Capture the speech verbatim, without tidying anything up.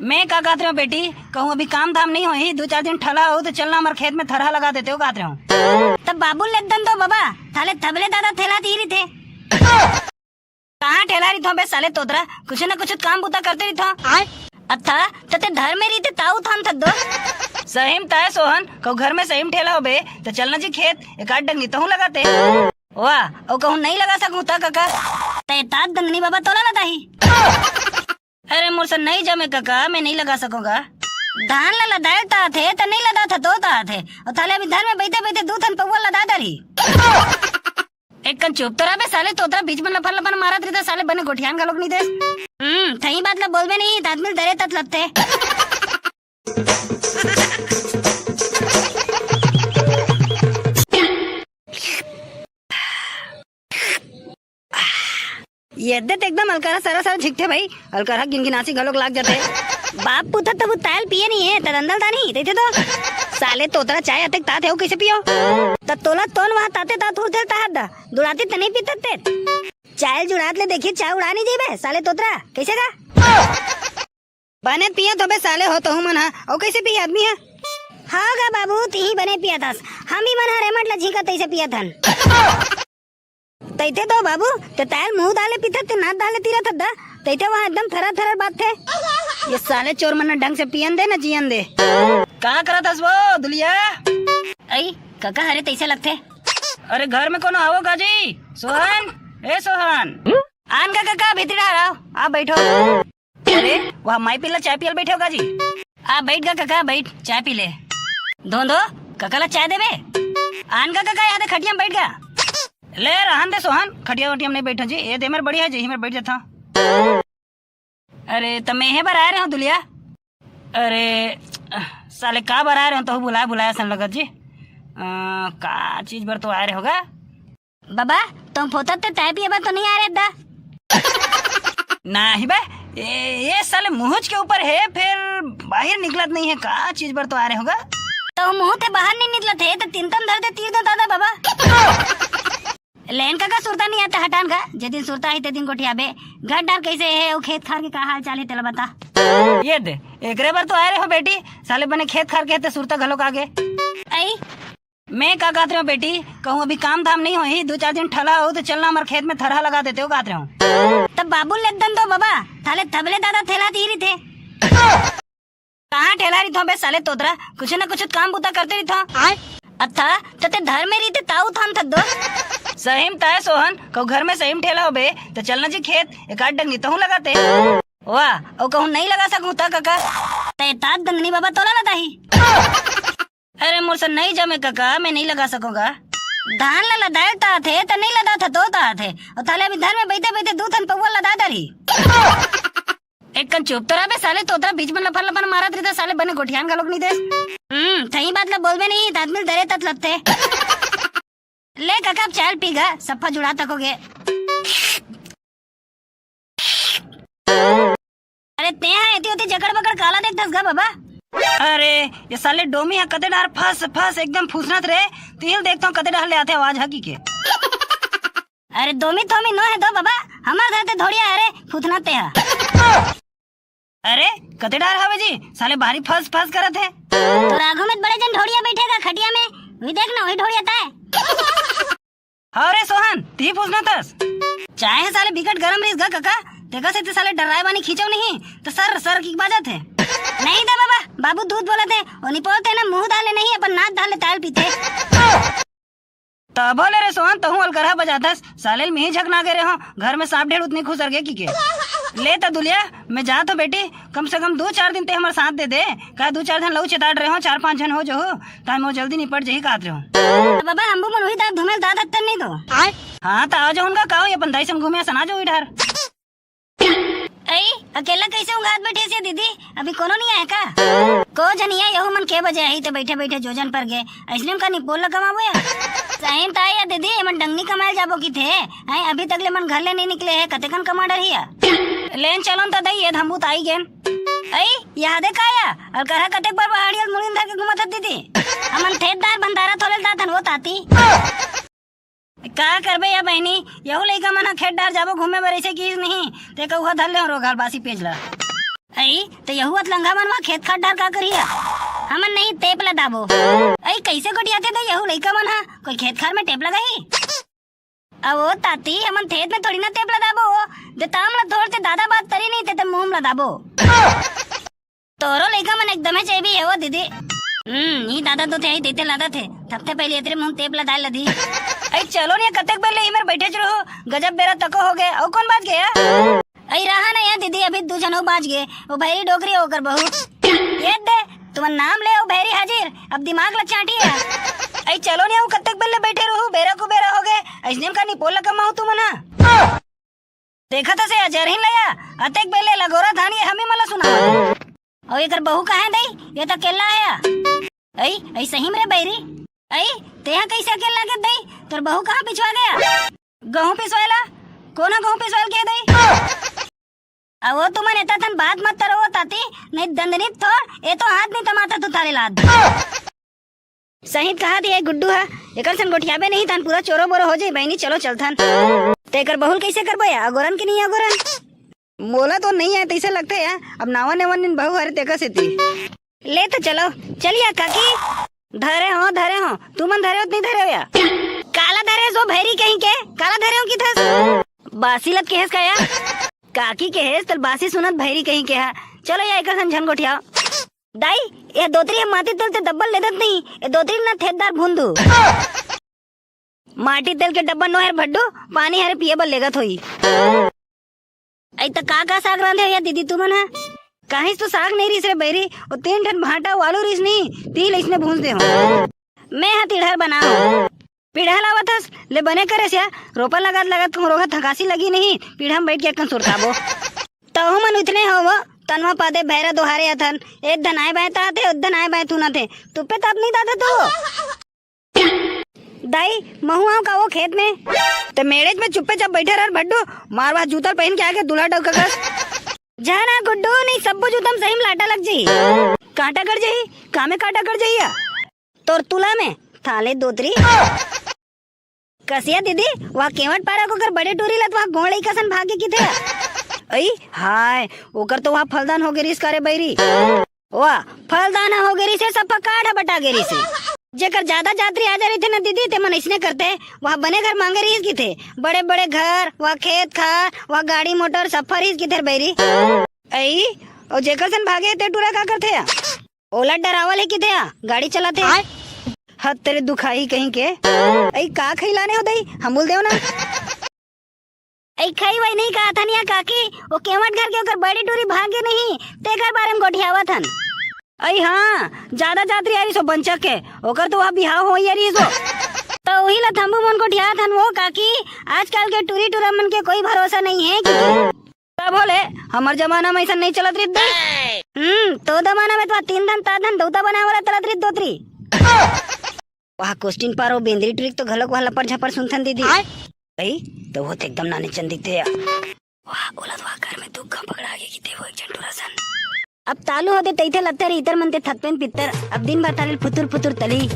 मैं का कहत रहे हो बेटी, कहूँ अभी काम धाम नहीं होही, दो चार दिन ठला हो तो चलना हमर खेत में थरहा लगा देते हो कहत रहे हो। तब बाबू ले दन दो बाबा, थाले थबले दादा थेला दी रही थे। कहाँ ठेला रही थो बे साले तोतरा, कुछ ना कुछ काम बूता करते रही थो। अच्छा, तो ते धर में रही थे ताऊ थान थद दो। सही में ताय सोहन, कहूँ घर में सही में ठेला हो बे, तो चलना जी खेत, एक आध डंगनी तहूँ लगाते। वाह, और कहूँ नहीं लगा सकूँ ता काका। ते तात दंदनी बाबा तोला लदाही। अरे मोर से नहीं जमे काका, मैं नहीं लगा सकूंगा। धान ला लदाए ता थे, त नहीं लदा था तो ता थे। और थाले अभी धर में बैठे बैठे दू थन पौवा लदा डरी। एक कन चुप तो रह बे साले तोतरा, बीच में लफर लफर मारत रही था साले, बने गोठियान का लोग नहीं दे। हम्म, थई बात ला बोलबे नहीं, त आदमी डरे तत लगते। ये दे त एकदम अलकरहा सरा सरा झिकथे भाई, अलकरहा गिनगिनासी घलोक लाग जाथे। बाप पुत तब तायल पिए नहीं है, त दंदल दानी, तैथे तो। साले तोतरा चाय अतेक तात है, वो कैसे पियो? त तोला तोन वहाँ ताते तात होते ताहत दा, दुड़ाते त नहीं पीते ते। चायल जुड़ात ले देखिए, चाय उड़ा नहीं जाइबे, साले तोतरा, कैसे गा? बने पियत होबे साले हो तहू मन ह, अउ कैसे पिही आदमी ह? हाँ गा बाबू, तिही बने पियत हस, हम भी मन ह रेमट ल झींका तैसे पियत हन। तैथे तो बाबू, ते तायल मुंह डाले पीथत, ते नाक डाले तीरत हद्दा, तैथे वहाँ एकदम थरा थरा बात थे। ये साले चोर मन न ढंग से पियन दे न जियन दे। का करत हस वो दुलिया? अई, काका हरे तैसे लगथे। अरे घर में कोनो आवो गाजी? सोहन, ए सोहन। आन का काका भीतर आ रहा, आप बैठो। अरे, वह माई पिल्ला चाय पियल बैठे होगा जी। आ, बैठ गा काका, बैठ, चाय पी ले। धोंधो, काका ला चाय देबे? आन गा काका, यहाँ दे खटिया में बैठ गा। ले, रहन दे सोहन, खटिया वटिया में नहीं बैठो जी, ये दे मेरे बढ़िया जी, ही मेरे बैठ जाता। अरे, त मैं हे बर आए रहे हो दुलिया। अरे, साले का बर आए रहे हो, तो बुलाया बुलाया सन लगत जी। अ, का चीज बर तो आए रहे होगा? बाबा, तुम फोतत ते चाय पिए बर तो नहीं आ रहे दा? नहीं बे, ये, ये साले मुहज के ऊपर है, फिर बाहर निकलत नहीं है, का चीज बर तो आ रहे होगा? तो मुंह ते बाहर नहीं निकलत है, तो तीन तन धर दे तीर दो दादा बाबा। लेन का, का सुरता नहीं आता हटान का, जे दिन सुरता है ते दिन गोठियाबे। घर डार कैसे है, वो खेत खार के का हाल चाल है, तेला बता। ये दे, एकरे बर तो आए रहे हो बेटी, साले बने खेत खार के ते सुरता घलोक आगे। आई, मैं का कहत रहे हो बेटी, कहूँ अभी काम धाम नहीं होही, दो चार दिन ठला हो तो चलना हमर खेत में थरहा लगा देते हो कहत रहे हो। तब बाबू ले दन दो बाबा, थाले थबले दादा थेला दी रही थे। कहाँ ठेला रही थो बे साले तोतरा, कुछ ना कुछ काम बूता करते रही थो। अच्छा, तो ते धर में रही थे ताऊ थान थद दो। सही में ताय सोहन, कहूँ घर में सही में ठेला हो बे, तो चलना जी खेत, एक आध डंगनी तहूँ लगाते। वाह, और कहूँ नहीं लगा सकूँ ता काका। ते तात दंदनी बाबा तोला लदाही। अरे मोर से नहीं जमे काका, मैं नहीं लगा सकूंगा। धान ला लदाए ता थे, त नहीं लदा था तो ता थे। और थाले अभी धर में बैठे बैठे दू थन पौवा लदा डरी। एक कन चुप तो रह बे साले तोतरा, बीच में लफर लफर मारत रही था साले, बने गोठियान का लोग नहीं दे। हम्म, थई बात ला बोलबे नहीं, त आदमी डरे तत लगते। ले काका, अब चाय पी गा, सफा जुड़ा तकोगे। अरे ते हा एती ओती जकड़ बकड़ काला देखथस गा बाबा? अरे ये साले डोमी हा कते डार फस फस एकदम फुसनत रे। तिल देखता हूँ कते डार ले आथे आवाज हकी के। अरे दोमी थोमी नो है दो बाबा, हमर घर ते धोड़िया अरे फुसनत ते हा। अरे कते डार हवे जी, साले भारी फस फस करत है। तो राघव में बड़े जन धोड़िया बैठेगा खटिया में, वही देखना वही धोड़िया ताय। हाँ रे सोहन, ती पूछना तस। चाय है साले बिकट गरम रहीस गा काका, तेका से ते साले डराए बानी खींचो नहीं, तो सर सर की बाजत है। नहीं दा बाबा, बाबू दूध बोलत है, ओनी पोलते ना मुंह डाले नहीं, अपन नाक डाले ताल पीते। तब ले रे सोहन, तहूँ अलकरहा बजाथस, साले ल मिही झकना गे रे हो, घर में सांप ढेड़ उतनी खुसर गे की के। ले त दुलिया, मैं जात हो बेटी, कम से कम दो चार दिन ते हमर साथ दे दे, का दो चार झन लऊ चेताड़ रहे हो, चार पांच झन हो जो हो, ताय मोर जल्दी निपट जही कहत रहे हो। बाबा, अम्बू मन वही दाब धुमेल दाद हत्तन नहीं दो। हाँ, त आ जाओ उनका, का हो, ये अपन दाई संग घूमे असन आ जाओ इधर। ऐ, अकेला कैसे उंघात बैठे से दीदी? अभी कोनो नहीं आए का? को जनिया यहू मन के बजे आई ते बैठे बैठे जोजन पर गए। ऐसने का निपोल ला कमाबो या? सही में ताय या दीदी, एमन डंगनी कमाए जाबो की थे? हैं, अभी तक ले मन घर ले नहीं निकले है, कतेकन कमा डर हिया? लेन चलन त दई, ये धम्बू त आई गेन। ऐ, यहाँ दे का या? अलकरहा कतेक बार बहाड़ियल मुड़िन धर के घुमत हत दीदी? हमन ठेठदार भंडारा थोले दात हन वो ताती। का करबे या बहिनी, यहू लइका मन ह खेत डार जाबो घूमे बर, अइसे किहिस नहीं, ते कउहा धर ले हो रोगार बासी पेज ला। अई, त यहू अतलंगा मन वहाँ खेत खार डार का करिया? हमन नहीं टेप ला दाबो। अई, कैसे गोठियाथे त यहू लइका मन हा? कोई खेत खार में टेप लगाही? अवो ताती, हमन खेत में थोड़ी ना टेप ला दाबो। दे ताम ला थोड़ ते दादा बात तरी नहीं ते, ते मुंह ला दाबो। तोरो लइका मन एकदमे चेबी हे वो दीदी। हम्म, ई दादा तो थे, आई देते लादा थे। थपथे पहले एतरे मुंह टेप ला दाल ला दी। अई चलो नहीं, कतेक बेर ले इमर बैठे च रहो। गजब बेरा तको हो गए। अउ कौन बात गया? अई रहा ना यार दीदी, अभी दू झन अउ बाच गे। वो भैरी डोकरी ओकर बहू। ये दे, तुमन नाम ले, वो भैरी हाजिर। अब दिमाग ला चाटी है। अई चलो नहीं, वो कतेक बेर ले बैठे रहू, बेरा को बेरा हो गए। अइसने में का नहीं पोल कमाओ तुमन हा। देखा तो से अजरहीन लया, अतेक बेर ले लगोरा धान ये हमें मला सुना। अउ एकर बहू कहाँ है दई? ये तो अकेला है। अई, अई सही में रे बैरी। अई, तेहा कैसे अकेला लागे दई? तोर बहू कहाँ पिछवा गया? गहूं पिसवाएला? कोना गहूं पिसवाएल के दई? अवो तुमन एता थन बात मत करो वो ताती, नहीं दंदनी थोड़, ए तो हाथ नहीं तमाता तू थारे लाद। सही कहा दिए गुड्डू हा, एकर सन गोठियाबे नहीं तन पूरा चोरो बोरो हो जाई बहनी, चलो चलथन। ते एकर बहुल कैसे करबो या? अगोरन के नहीं अगोरन? मोला तो नहीं आए तैसे लगथे या, अब नावा नेवन दिन बहू हरे तेकर सेती। ले तो चलो, चलिया काकी। धरे हो, धरे हो, तुमन धरे हो, नहीं धरे हो या? काला धरे हो भैरी कहीं के, काला धरे हो किथस? बासी लत केहेस का या? काकी केहेस, तल बासी सुनत भैरी कहीं के हा। चलो या एकर सन झन गोठियाओ। दाई, ये दोतरी हम माटी तेल ते दब्बल लेदत नहीं, ये दोतरी ना थेतदार भून दू। माटी तेल के डब्बा नोहर भड्डू, पानी हरे पिए बर लेगत होई। अई त का का साग रांधे हो या दीदी तुमन हा? काहीच तो साग नहीं रिस रे बैरी, वो तीन ठन भांटा वालू रिस नहीं, तील इसने भूंज दे हो। मैं हा तिड़हर बनाओ। पिड़हा लावत हस, ले बने करे स्या, रोपा लगत लगत कहूँ रोगा थकासी लगी नहीं, पिड़हा में बैठ के अक्कन सुरताबो। तहु मन उतने हो वो, तनवा पादे भैरा दोहारे अथन, एक धन आए बाएं तात हे, एक धन आए बाएं तू ना थे, तुप्पे ताप नहीं दादा तू। दाई, महू आऊं का वो खेत में? ते मेड़ेज में चुप्पे चाप बैठे रह भड्डू, मारवा जूता पहन के आके दूल्हा डौका कस। जा ना गुड्डू, नहीं सब्बो जूता में सही में लाटा लग जाही। कांटा गड़ जाही, कामे कांटा गड़ जाही या? तोर तुला में, थाले दोतरी। कसिया दीदी, वहाँ केवट पारा को कर बड़े टूरी लत वहाँ गोड़ लइका सन भागे किथे। अई, हाय, ओकर तो वहाँ फलदान हो गे रिस का रे बैरी। वाह, फलदान हो गे रिस हे, सब काढ़ बटा गे रिस हे। जेकर ज्यादा जातरी आ जा रही थे ना दीदी, ते मन इसने करते, वहाँ बने घर मांगे रिस किथे। बड़े बड़े घर, वहाँ खेत खार, वहाँ गाड़ी मोटर, सब फरिस किथे रे बैरी। अई, और जेकर सन भागे ते टूरा का करथे या? ओला डरावल हे किथे या? गाड़ी चलाथे। आय। हद तेरे दुखाई कहीं के। अई का खइलाने हो दई? हम बोल देव ना। अई खई वही नहीं कहा था निया काकी, वो केवट घर के ओकर बड़ी टूरी भागे नहीं, तेकर बारे में गोठियावत हन। अई हाँ, ज्यादा जातरी आ रही सो बंचक के, ओकर तो वहाँ बिहाव हो ही आ रही सो। तो वही ला थम्बू मन गोठियात हन वो काकी, आजकल के टूरी टूरा मन के कोई भरोसा नहीं है कि तब होले, हमर जमाना में ऐसा नहीं चलत रहित दे। हम्म, तो जमाना में तो तीन धन, चार धन दौता बनाए वाला चलत रहित दोतरी। वाह, क्वेश्चन पारो बेंदरी ट्रिक तो घलोक वाला पर झपर सुनथन दीदी। आय। भाई, तो वो तो एकदम नाने चंद दिखते यार। वाह, ओला तो घर में दुख का पकड़ा के किते वो एक झन टूरा सन। अब तालू होते तैथे लगते रही इतर मनते थकपेन पित्तर। अब दिन भर ताले फुतुर फुतुर तली।